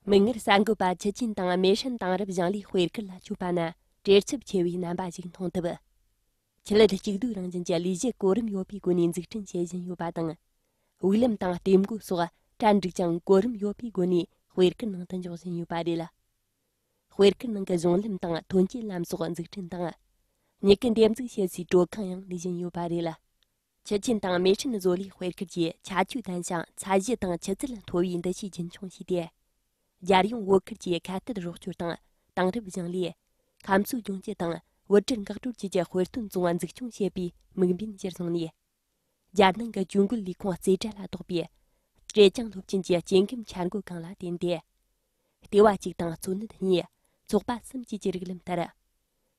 མིག་སྔར་གསར་འགོད་པ་ཆུ་ཆེན་དང་མེ་ཧྲན་དེང་རབས་ཞིང་ལས་སྤེལ་ཁུལ་ལ་བསྐྱོད་པ་ན། བྲེལ་འཚུབ་ཆེ་བའི་རྣམ་པ་ཞིག་མཐོང་ཐུབ། ཆེད་ལས་གཅིག་སྡུད་རང་བཞིན་གྱི་ལས་གཞི་གོ་རིམ་ཡོད་པའི་སྒོ་ནས་འཛུགས་སྐྲུན་བྱེད་བཞིན་ཡོད་པ་དང་། དབུགས་ལམ་དང་ལྟེབས་མགོ་སོགས་གྲ་འགྲིག་ཅིང་གོ་རིམ་ཡོད་པའི་སྒོ་ནས་དཔེ་སྐར་ནང་དུ་འཇོག་བཞིན་ཡོད་པ་རེད། དཔེ་སྐར་ནང་གི་གཞུང་ལམ་དང་ཐོན་སྐྱེད་ལམ་སོགས་འཛུགས་སྐྲུན་དང་། མྱུ་གུ་འདེབས་འཛུགས་བྱེད་སའི་དྲོད་ཁང་ཡང་ལས་བཞིན་ཡོད་པ་རེད། ཆུ་ཆེན་དང་མེ་ཧྲིན་བཟོ་ལས་དཔེ་སྐར་གྱིས་ཁྱད་ཆོས་ལྡན་ཞིང་ཚད་གཞི་དང་ཆུ་ཚད་མཐོ་བའི་འདུ་ཤེས་རྒྱུན་འཁྱོངས་བྱས་ཏེ། རྒྱལ་ཡོངས་བོད་ཁུལ་གྱི་ཁ་གཏད་རོགས་སྐྱོར་དང་དེང་རབས་ཞིང་ལས། ཁམས་གསོ་ལྗོངས་རྒྱུ་དང་བོད་འབྲེལ་འགག་སྒྲོལ་བཅས་ཀྱི་དཔེ་སྟོན་རྫོང་འཛུགས་སྐྱོང་བྱེད་པའི་དམིགས་འབེན་གཞིར་བཟུང་ནས། རྒྱལ་ནང་གི་ཇུས་འགོད་ལས་ཁུངས་རྩེ་གྲས་ལ་གཏོགས་པའི་ཀྲེ་ཅང་སློབ་ཆེན་གྱི་སྐྱེ་ཁམས་འཆར་འགོད་ཁང་ལ་བརྟེན་ཏེ། ལྟེ་བ་གཅིག་དང་གཙོ་གནད་གཉིས། ཚོགས་པ་གསུམ་བཅས་ཀྱི་རིགས་ལམ་ལྟར།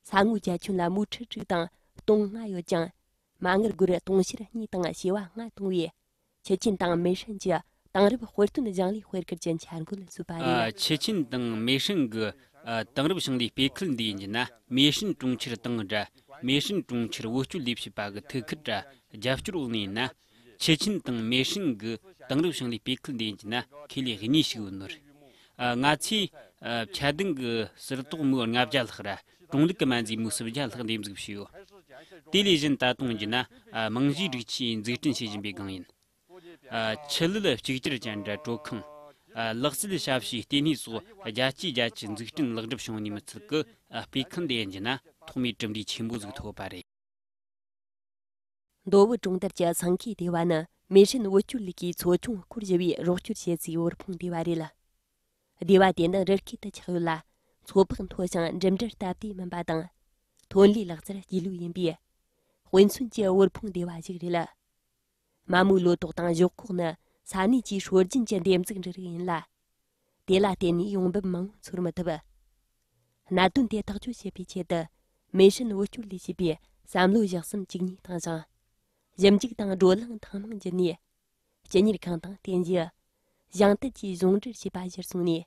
ས་ངོས་བརྒྱ་ཁྱོན་ལ་མུའུ་ཁྲི་དྲུག་དང་སྟོང་ལྔ་ཡོད་ཅིང་། མ་དངུལ་སྒོར་དུང་ཕྱུར་གཉིས་དང་བྱེ་བ་ལྔ་གཏོང་བའི་ཆུ་ཆེན་དང་མེ་ཧྲིན་གྱི་དེང་རབས་དཔེ་སྟོན་ཞིང་ལས་དཔེ་སྐར་གྱི་འཆར་འགོད་བཟོས་པ་རེད། ཨ། ཆུ་ཆེན་དང་མེ་ཧྲིན་གྱི་ཨ་དེང་རབས་ཞིང་ལས་སྤེལ་ཁུལ་འདི་ཡིན་གྱི་ན། མེ་ཧྲིན་གྲོང་ཁྱེར་དང་འདྲ། མེ་ཧྲིན་གྲོང་ཁྱེར་བོད་སྐྱོར་ལས་བྱེད་པ་གི་ཐུགས་ཁུར་འདྲ་རྒྱབ་སྐྱོར་འོག་ནས་ཡིན་ན། ཆུ་ཆེན་དང་མེ་ཧྲིན་གྱི་དེང་རབས་ཞིང་ལས་སྤེལ་ཁུལ་འདི་ཡིན་གྱི་ན་ཁེ་ལས་གཉིས་ཤིག་ཡོད་ནོ། ཨ། ང་ཚོས་ཨ་ཆ་ལྡན་གྱི་ཟུར་གཏོགས་མུའུ་ལྔ་བརྒྱ་ལྷག་ར་གྲོང་ལུགས་ཀྱི་སྨན་རྫས་མུའུ་སུམ་བརྒྱ་ལྷག་འདེམས་འཛུགས་བྱས་ཡོད། དེ་ལས་གཞན་ད་དུང་ཡིན་གྱི་ན། ཨ། རྨང་གཞིའི་སྒྲིག་ཆས་འཛུགས་སྐྲུན་བྱེད་བཞིན་པའི་སྒང་ཡིན། ཨ། ཆུ་ལུད་གཅིག་གྱུར་ཅན་འདྲ་དྲོད་ཁང་། ཨ། ལག་རྩལ་ཞབས་ཞུའི་ལྟེ་གནས་སོགས་རྒྱ་ཆེའི་རྒྱ་ཆེའི་འཛུགས་སྐྲུན་ལེགས་འགྲུབ་བྱུང་ནས་མི་ཚད་ཀྱི། ཨ། སྤེལ་ཁུལ་འདི་ཡིན་གྱི་ན་ཐོག་མའི་གྲུབ་འབྲས་ཆེན་པོ་ཟིག་ཐོབ་པ་རེད། མདོ་བོད་གྲོང་རྡལ་གྱི་སེང་གེ་སྡེ་བ་ནི་མེ་ཧྲིན་བོད་སྐྱོར་ལས་ཀའི་ཚོ་ཆུང་སྐོར་ཞུ་བའི་རོགས་སྐྱོར་བྱེད་སའི་དབུལ་ཕོངས་སྡེ་བ་རེད། སྡེ་བ་དེ་ནི་རི་སྐེད་དུ་ཆགས་ཡོད་ལ། མཚོ་འཕགས་མཐོ་ཞིང་འགྲིམ་འགྲུལ་སྟབས་བདེ་མིན་པ་དང་། ཐོན་ལས་ལག་རྩལ་སྐྱེས་ལོས་ཡིན་པས། དཔེ་མཚོན་གྱི་དབུལ་ཕོངས་སྡེ་བ་ཞིག་རེད། མ་མོའི་ལོ་ཏོག་དང་ཞོག་ཁོག་ནི་ས་གནས་ཀྱི་སྲོལ་རྒྱུན་གྱི་འདེབས་འཛུགས་འབྲུ་རིགས་ཡིན་ལ། དེ་ལ་བརྟེན་ནས་ཡོང་འབབ་མང་བོ་འཚོལ་མི་ཐུབ། གནད་དོན་དེ་ཐག་གཅོད་བྱེད་པའི་ཆེད་དུ། མེ་ཧྲིན་བོད་སྐྱོར་ལས་བྱེད་པས་བསམ་བློ་བཞག་བསམ་གཅིག་གཉིས་བཏང་ཞིང་། ཞིབ་འཇུག་དང་བགྲོ་གླེང་ཐེངས་མང་བརྒྱུད་ནས། སྤྱི་གཉེར་ཁང་དང་རྟེན་གཞི། ཞིང་དུད་ཀྱིས་ཟུང་འབྲེལ་བྱས་པ་གཞིར་བཟུང་ནས།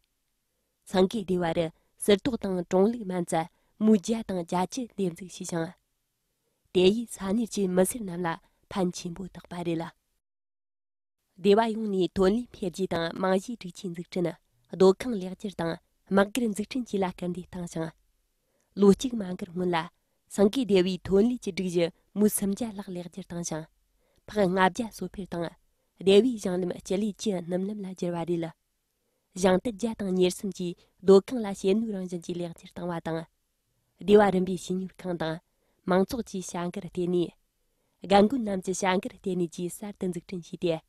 སེང་གེ་སྡེ་བ་རུ་ཟུར་གཏོགས་དང་གྲོང་ལུགས་སྨན་རྫས་མུའུ་བརྒྱ་དང་བརྒྱད་ཅུ་འདེམས་འཛུགས་བྱས་ཤིང་། དེ་ཡིས་ས་གནས་ཀྱི་མི་སེར་རྣམས་ལ་ཕན་ཆེན་པོ་ཐོགས་པ་རེད། སྡེ་བ་ཡོངས་ནས་ཐོན་ལས་འཕེལ་རྒྱས་དང་རྨང་གཞིའི་སྒྲིག་ཆས་འཛུགས་སྐྲུན། སྡོད་ཁང་ལེགས་བསྒྱུར་དང་དམག་སྒར་འཛུགས་སྐྲུན་བཅས་ལ་སྐུལ་འདེད་བཏང་ཞིང་། ལོ་གཅིག་མ་འགོར་སྔོན་ལ་སེང་གེ་སྡེ་བའི་ཐོན་ལས་ཀྱི་སྒྲིག་གཞི་མུའུ་སུམ་བརྒྱ་ལྷག་ལེགས་བསྒྱུར་བཏང་ཞིང་། ཕག་ལྔ་བརྒྱ་གསོ་སྤེལ་དང་། སྡེ་བའི་ཞིང་ལམ་སྤྱི་ལེ་བཅུ་སྣུམ་ལམ་ལ་བསྒྱུར་བ་རེད། ཞིང་དུད་བརྒྱ་དང་ཉེར་གསུམ་གྱིས་སྡོད་ཁང་ལ་བྱེད་ནུས་རང་བཞིན་གྱིས་ལེགས་བསྒྱུར་བཏང་བ་དང་། སྡེ་བ་རིམ་པའི་བྱིས་གཉོར་ཁང་དང་མང་ཚོགས་ཀྱི་བྱ་འགུལ་ལྟེ་གནས། རྒན་རྒོན་རྣམས་ཀྱི་བྱ་འགུལ་ལྟེ་གནས་བཅས་གསར་དུ་འཛུགས་སྐྲུན་བྱས་ཏེ།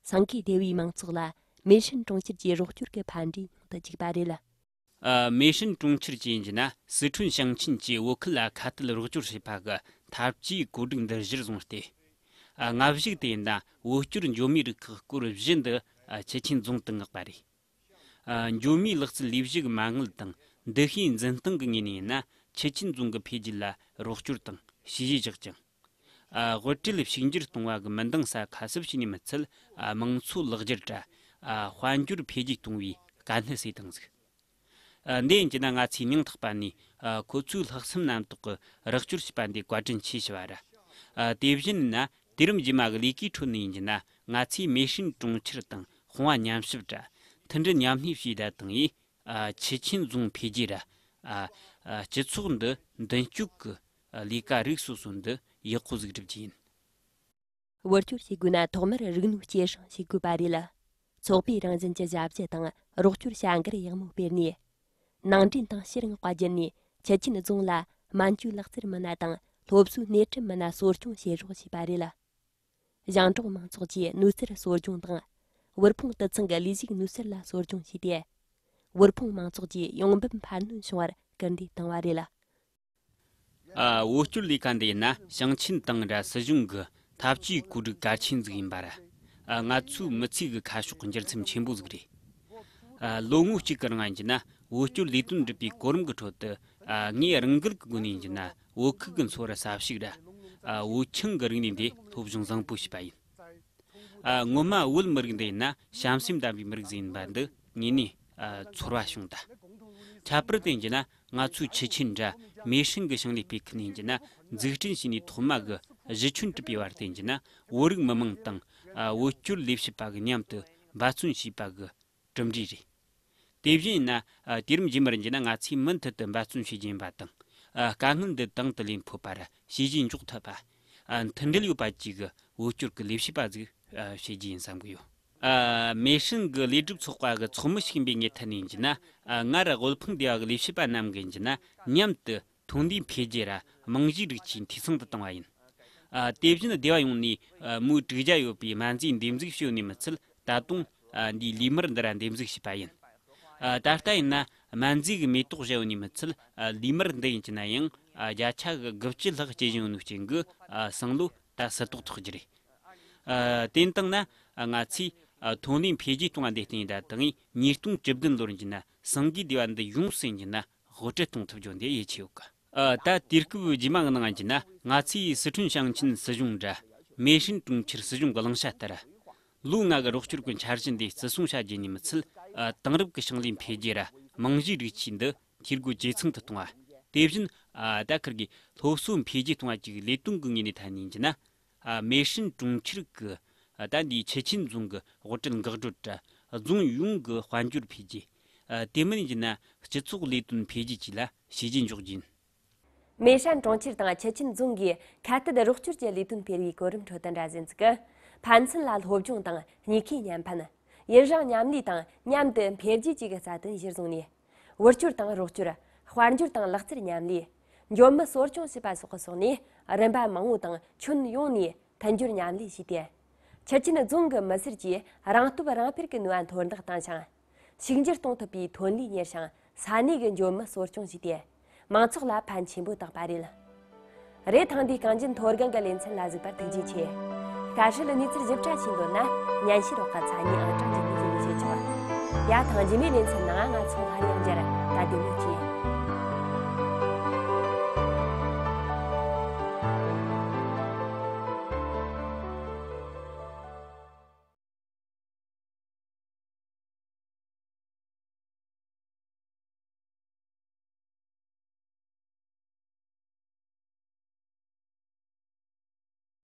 སེང་གེ་སྡེ་བའི་མང་ཚོགས་ལ་མེ་ཧྲིན་གྲོང་ཁྱེར་གྱི་རོགས་སྐྱོར་གྱི་ཕན་འབྲས་མྱོང་དུ་བཅུག་པ་རེད། ཨ། མེ་ཧྲིན་གྲོང་ཁྱེར་བཅས་ཡིན་གྱི་ན་སི་ཁྲོན་ཞིང་ཆེན་གྱིས་བོད་ཁུལ་ལ་ཁ་གཏད་རོགས་སྐྱོར་བྱེད་པ་གི་འཐབ་ཇུས་བཀོད་སྒྲིག་འདི་གཞིར་བཟུང་སྟེ། ཨ། སྔ་གཞུག་ཏུ་ཡིན་ན་བོད་སྐྱོར་འཇོན་མི་རིགས་ཁག་སྐོར་བཞི་འདི། ཨ། ཆུ་ཆེན་རྫོང་དུ་མངགས་པ་རེད། ཨ། འཇོན་མི་ལག་རྩལ་ལས་གཞི་གི་མ་དངུལ་དང་འདུ་ཤེས་འཛིན་སྟངས་ཀྱི་ངོས་ནས་ཡིན་ན་ཆུ་ཆེན་རྫོང་གི་འཕེལ་རྒྱས་ལ་རོགས་སྐྱོར་དང་བྱས་རྗེས་བཞག་ཅིང་། ཨ། དབུལ་བྲལ་ཕྱུག་འགྱུར་གཏོང་བ་གི་མི་འདང་ས་ཁ་གསབ་བྱས་ནས་མི་ཚད། ཨ། དམངས་འཚོ་ལེགས་བསྒྱུར་དྲ། ཨ། དཔལ་འབྱོར་འཕེལ་རྒྱས་གཏོང་བའི་དཀའ་གནད་སེལ་སྟངས་ཟིག་ཨ། འདི་ཡིན་གྱི་ན་ང་ཚོས་སྙིང་ཐག་པ་ནས། ཨ། ཁོ་ཚོའི་ལྷག་བསམ་རྣམ་དག་གི་རོགས་སྐྱོར་བྱས་པ་འདི་བཀའ་དྲིན་ཆེ་ཞུ་བ་ར། ཨ། དེ་བཞིན་ན་དུས་རིམ་རྗེས་མ་གི་ལས་ཀའི་ཁྲོད་ནས་ཡིན་གྱི་ན་ང་ཚོས་མེ་ཧྲིན་གྲོང་ཁྱེར་དང་དཔུང་བ་མཉམ་གཤིབ་དྲ་མཐུན་སྒྲིལ་མཉམ་གནས་བྱས་བསྡད་བཏང་ཡིས། ཨ། ཆུ་ཆེན་རྫོང་འཕེལ་རྒྱས་ར། ཨ། ཨ། སྤྱི་ཚོགས་འདི་མདུན་སྐྱོད་ཀྱི་ལས་ཀ་རིགས་སོ་སོ་འདི་ཡག་པོ་ཟིག་སྒྲུབ་རྒྱུ་ཡིན། བོད་སྐྱོར་བྱེད་དགོས་ན་ཐོག་མར་རིག་ནུས་སྐྱེད་སྲིང་བྱེད་དགོས་པ་རེད། ཚོགས་པའི་རང་བཞིན་གྱི་ཞབས་ཕྱི་དང་རོགས་སྐྱོར་བྱ་འགུལ་ཡག་མོ་སྤེལ་ནས། ནང་འདྲེན་དང་ཕྱིར་མངགས་པ་བརྒྱུད་ནས་ཆུ་ཆེན་རྫོང་ལ་སྨན་བཅོས་ལག་རྩལ་མི་སྣ་དང་སློབ་གསོའི་སྣེ་ཁྲིད་མི་སྣ་གསོ་སྐྱོང་བྱེད་རོགས་བྱས་པ་རེད། ཞིང་འབྲོག་མང་ཚོགས་ཀྱིས་ནུས་རྩལ་གསོ་སྦྱོང་དང་། དབུལ་ཕོངས་དུད་ཚང་གི་ལས་ཞུགས་ནུས་རྩལ་ལ་གསོ་སྦྱོང་བྱས་ཏེ། དབུལ་ཕོངས་མང་ཚོགས་ཀྱི་ཡོང་འབབ་འཕར་སྣོན་བྱུང་བར་སྐུལ་འདེད་བཏང་བ་རེད། ཨ། བོད་སྐྱོར་ལས་ཀ་འདི་ཡིན་ན་ཞིང་ཆེན་དང་འདྲ་སྲིད་གཞུང་གི་འཐབ་ཇུས་བཀོད་སྒྲིག་གལ་ཆེན་ཟིག་ཡིན་པ་ར། ཨ། ང་ཚོའི་མི་ཚེ་གི་ཁ་ཕྱོགས་འགྱུར་མཚམས་ཆེན་པོ་ཟིག་རེད། ཨ། ལོ་ངོ་གཅིག་གི་རིང་ཡིན་གྱི་ན་བོད་སྐྱོར་ལས་དོན་སྒྲུབ་པའི་གོ་རིམ་གྱི་ཁྲོད་དུ། ཨ། ངས་རང་འགུལ་གྱི་སྒོ་ནས་ཡིན་གྱི་ན་བོད་ཁུལ་གྱི་མཚོ་རུ་ས་བཤིག་ར། ཨ། བོད་ཆང་གི་རིག་གནས་འདི་སློབ་སྦྱོང་བཟང་པོ་བྱས་པ་ཡིན། ཨ། ངོ་མ་བོད་མི་རིགས་འདི་ཡིན་ན་བྱམས་སེམས་ལྡན་པའི་མི་རིགས་ཟིག་ཡིན་པ་འདི་ངོས་ནས། ཨ། ཚོར་བ་བྱུང་ད། ཁྱད་པར་དུ་ཡིན་གྱི་ན་ང་ཚོའི་ཆུ་ཆེན་འདྲ་མེ་ཧྲིན་གྱི་ཞིང་ལས་སྤེལ་ཁུལ་ནས་ཡིན་གྱི་ན་འཛུགས་སྐྲུན་བྱས་ནས་ཐོག་མ་གི་གཞི་ཁྱོན་གྲུབ་པའི་བར་དུ་ཡིན་གྱི་ན་བོད་རིགས་མི་མང་དང་། ཨ། བོད་སྐྱོར་ལས་བྱེད་པ་གི་མཉམ་དུ་འབད་བརྩོན་བྱས་པ་གི་གྲུབ་འབྲས་རེད། དེ་བཞིན་ཡིན་ན། ཨ། དུས་རིམ་རྗེས་མར་ཡིན་གྱི་ན་ང་ཚོས་མུ་མཐུད་དུ་འབད་བརྩོན་བྱེད་རྒྱུ་ཡིན་པ་དང་ ཨ། དཀའ་ངལ་འདི་དང་དུ་ལེན་ཕོད་པར་བྱས་རྗེས་འཇོག་ཐུབ་པ། ཨ། མཐུན་སྒྲིལ་ཡོད་པ་བཅས་ཀྱི་བོད་སྐྱོར་གྱི་ལས་བྱེད་པ་ཟིག་ཨ། བྱེད་རྒྱུ་ཡིན་བསམ་གྱི་ཡོད། ཨ། མེ་ཧྲན་གྱི་ལས་སྒྲུབ་ཚོགས་པ་གི་ཚོགས་མི་ཞིག་ཡིན་པའི་ངོས་ཐད་ནས་ཡིན་གྱི་ན། ཨ། སྔར་དབུལ་ཕོངས་སྡེ་བ་གི་ལས་བྱེད་པ་རྣམས་ཀྱིས་ཡིན་གྱི་ན། མཉམ་དུ་ཐོན་ལས་འཕེལ་རྒྱས་ར་རྨང་གཞིའི་སྒྲིག་ཆས་འཐུས་ཚང་དུ་བཏང་བ་ཡིན། ཨ། དེ་བཞིན་སྡེ་བ་ཡོངས་ནས། ཨ། མུའུ་དྲུག་བརྒྱ་ཡོད་པའི་སྨན་རྫས་འདེམས་གཟུགས་བྱས་ཡོད་ནི་མི་ཚད། ད་དུང་། ཨ། འདིའི་ལིའུ་མར་འདི་ར་འདེམས་གཟུགས་བྱས་པ་ཡིན། ཨ། ད་ལྟ་ཡིན་ན་སྨན་རྫས་ཀྱི་མེ་ཏོག་བཞག་ཡོད་ནི་མི་ཚད། ཨ། ལིའུ་མར་འདི་ཡིན་གྱི་ན་ཡང་། ཨ། བརྒྱ་ཆ་གི་དགུ་བཅུ་ལྷག་སྐྱེ་བཞིན་ཡོད་ནོའི་རྐྱེན་གྱིས། ཨ། སང་ལོ་ད་སིལ་ཏོག་ཐོགས་རྒྱུ་རེད། ཨ། དེ་ཡིན་བཏང་ན། ཨ། ང་ཚོས། ཨ། ཐོན་ལས་འཕེལ་རྒྱས་གཏོང་བ་འདི་བརྟེན་ད་ཐེངས་ཉིས་སྟོང་བཅུ་བདུན་ལོར་ཡིན་གྱི་ན་སེང་གེ་སྡེ་བ་འདི་ཡོངས་སུ་ཡིན་གྱི་ན་དབུལ་སྒྲོལ་གཏོང་ཐུབ་རྒྱུ་འདི་ཡིད་ཆེས་ཡོད་གི། ཨ། ད་དུས་སྐབས་རྗེས་མ་གི་ནང་ཡིན་གྱི་ན་ང་ཚོས་སི་ཁྲོན་ཞིང་ཆེན་སྲིད་གཞུང་འདྲ། མེ་ཧྲན་གྲོང་ཁྱེར་སྲིད་གཞུང་གི་བླང་བྱ་ལྟར། ལོ་ལྔ་གི་རོགས་སྐྱོར་གྱི་འཆར་གཞི་འདི་བརྩི་སྲུང་བྱ་རྒྱུ་ནི་མི་ཚད། ཨ། དེང་རབས་ཀྱི་ཞིང་ལས་འཕེལ་རྒྱས་ར་རྨང་གཞིའི་སྒྲིག་ཆས་འདི་འཐུས་སྒོ་ཇེ་ཚང་དུ་གཏོང་བ། དེ་བཞིན། ཨ། ད་ཁིར་གི་སློབ་གསོ་འཕེལ་རྒྱས་གཏོང་བ་བཅས་ཀྱི་ལས་དོན་གྱི་ངོས་ནས་ཐད་ནས་ཡིན་གྱི་ན། ཨ། མེ་ཧྲན་གྲོང་ཁྱེར་གྱི། ཨ། ད་འདིའི་ཆུ་ཆེན་རྫོང་གི་དབུལ་སྒྲོལ་འགག་སྒྲོལ་ར་རྫོང་ཡོངས་ཀྱི་དཔལ་འབྱོར་འཕེལ་རྒྱས། ཨ། དེ་མིན་ཡིན་གྱི་ན་སྤྱི་ཚོགས་ལས་དོན་འཕེལ་རྒྱས་བཅས་ལ་བྱས་རྗེས་འཇོག་རྒྱུ་ཡིན། མེ་ཧྲན་གྲོང་ཁྱེར་དང་ཆུ་ཆེན་རྫོང་གིས་ཁ་གཏད་རོགས་སྐྱོར་གྱི་ལས་དོན་སྤེལ་བའི་གོ་རིམ་ཁྲོད་དུ་འདྲ་ཟིན་ཟིག་གི། ཕན་ཚུན་ལ་སློབ་སྦྱོང་དང་གཉིས་ཀའི་གཉའ་ཕན། ཡུན་རིང་མཉམ་ལས་དང་མཉམ་དུ་འཕེལ་རྒྱས་བཅས་ཀྱི་རྩ་དོན་གཞིར་བཟུང་ནས། དབུལ་སྐྱོར་དང་རོགས་སྐྱོར། དཔལ་འབྱོར་དང་ལག་རྩལ་མཉམ་ལས། འཇོན་མི་གསོ་སྐྱོང་བྱེད་པ་སོགས་ཀྱི་ཕྱོགས་ནས་རིམ་པ་མང་བོ་དང་ཁྱོན་ཡོངས་ནས་མཐུན་སྦྱོར་མཉམ་ལས་བྱས་ཏེ། ཆུ་ཆེན་རྫོང་གི་མི་སེར་གྱིས་རང་སྟོབས་རང་སྤེལ་གྱི་ནུས་པ་མཐོར་འདེགས་བཏང་ཞིང་། ཕྱུག་འགྱུར་གཏོང་ཐུབ་པའི་ཐོན་ལས་གཉེར་ཞིང་ས་གནས་ཀྱི་འཇོན་མི་གསོ་སྐྱོང་བྱས་ཏེ། མང་ཚོགས་ལ་ཕན་ཆེན་པོ་བཏགས་པ་རེད། རེད། ཐེངས་འདིའི་རྐང་རྗེན་མཐོ་སྒང་གི་ལེ་ཚན་ལ་གཟིགས་པར་ཐུགས་རྗེ་ཆེ། བཀའ་སྲོལ་གནས་ཚུལ་ཞིབ་ཕྲ་ཤེས་འདོད་ན་སྙན་ཞུ་རོགས་ཀྱི་མཚན་སྙན་ཨང་གྲངས་འཇིགས་མེད་ཀྱི་ལས་བྱེད་ཆོག་ཡ། ཐེངས་རྗེས་མའི་ལེ་ཚན་ནང་ང་ཚོ་སླར་ཡང་མཇལ། ད་བདེ་མོ་བྱོས།